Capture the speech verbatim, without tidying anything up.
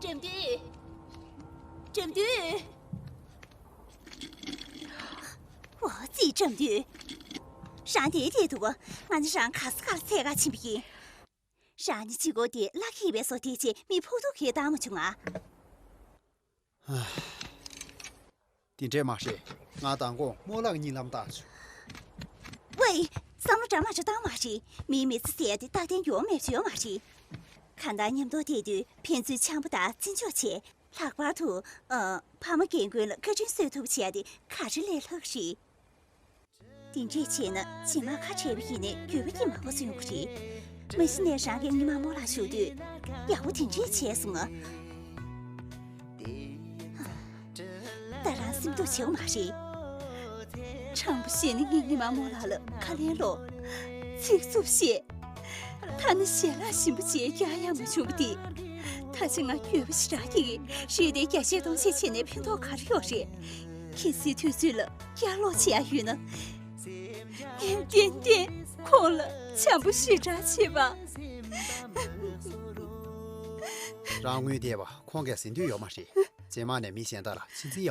འགྲིམ་འདུས། འགྲིམ་འདུས། འོ་ཙི་འགྲིམ་འདུས། རང་དེ་དེ་འདུག་ང་ནི་རང་ག་ས་ག་ལ་འཚོལ་ག་ཕྱིན་པ་ཡིན། རང་ནི་གཅིག་པོ་དེ་བླ་ཁེ་བའི་སོ་དེ་ཅེས་མི་ཕོག་ཐུག་གིས་བཏང་མ་བྱུང་ང་། དེ་འདྲས་མ་རེད། ང་མདང་དགོང་རྨོ་ལགས་གཉིད་ལམ་བཏགས་བྱུང་། ཝེ། བསམ་བློ་འདྲ་མ་འདྲ་བཏང་མ་རེད། མིའི་མི་ཚེ་ཟེར་ཡ་དེ་རྟག་བརྟན་ཡོང་མེད་ཡོད་མ་རེད། གང་ལྟར་མཉམ་དུ་བསྡད་དུས་ཕན་ཚུན་འཆམ་པོ་དང་བརྩི་འཇོག་བྱས། ལྷག་པར་དུ། ཨ། ཕ་མ་རྒན་རྒོན་ལ་བཀའ་དྲིན་གསོས་ཐུབ་པ་བྱེད་ཡ་དེ་ག་རེ་ལས་ལྷག་རེད། དེ་འདྲས་བྱས་ན་རྗེས་མ་ཁ་བྲལ་བ་ཡིན་ནའི་འགྱོད་པ་སྐྱེ་མང་པོ་ཞིག་ཡོང་གི་རེད། མ་གཞི་ནས་རང་གི་ཉི་མ་རྨོ་ལགས་བཞུགས་དུས་ཡག་པོ་དེ་འདྲས་བྱས་སོང་ང་། ད་རང་སེམས་སྡུག་བྱེད་དགོས་མ་རེད། དྲང་པོ་བཤད་ན་ངས་ཉི་མ་རྨོ་ལགས་ལ་ཁ་ལན་སློག་ཚིག་རྩུབ་བཤད། ཐ་ན་ཞལ་ལག་ཞིམ་པོ་ཅིག་བཀྱག་ཡག་མ་བྱུང་བ་འདི། ད་ཆ་ང་འགྱོད་པ་ཞེ་དྲག་སྐྱེ་གི་རེད་དེ། བརྒྱ་བཤད་སྟོང་བཤད་བྱས་ནས་ཕན་ཐོགས་ག་རེ་ཡོད་རེད། གལ་སྲིད་དུས་ཚོད་ལ་བསྐྱར་ལོག་བྱེད་ཡག་ཡོད་ན། ངས་ཏན་ཏན་ཁོང་ལ་བྱམས་པོ་ཞེ་དྲག་བྱེད་པ། རང་དངུལ་བསྡད་པ་ཁོང་གིས་ཟིན་འདོད་ཡོད་མ་རེད། རྗེས་མ་ནས་མི་གཞན་དག་ལ་ཕྱི་འཛིན་ཡག